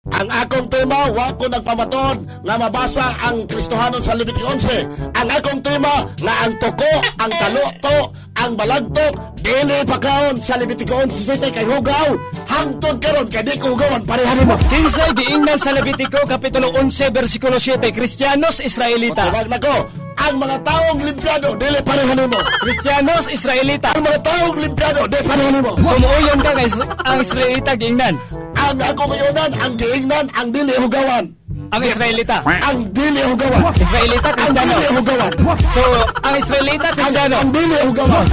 Ang akong tema, wa ko nagpamatuod nga mabasa ang Kristohanon sa Levitico 11. Ang akong tema, nga ang tuko, ang taluto, ang balagtok, dili pakaon sa Levitico 11 kay hugaw. Hangtod karon kay di ko hugawan, pareha nimo. Kinsay giingnan sa Levitico Kapitulo 11 versikulo 7, Kristiyanos, Israelita? Tawag nako, ang mga taong limpyado, dili pareha nimo. Kristiyanos, Israelita? Ang mga taong limpyado, dili pareha nimo. Sumuuyon ka kay ang Israelita giingnan. Ang ako kayonan, ang giingnan, ang dili hugawan. Ang Israelita. Ang dili hugawan. Israelita, Ang Kristiyano. dili hugawan. So, ang Israelita, Ang, Kristiyano. ang dili hugawan.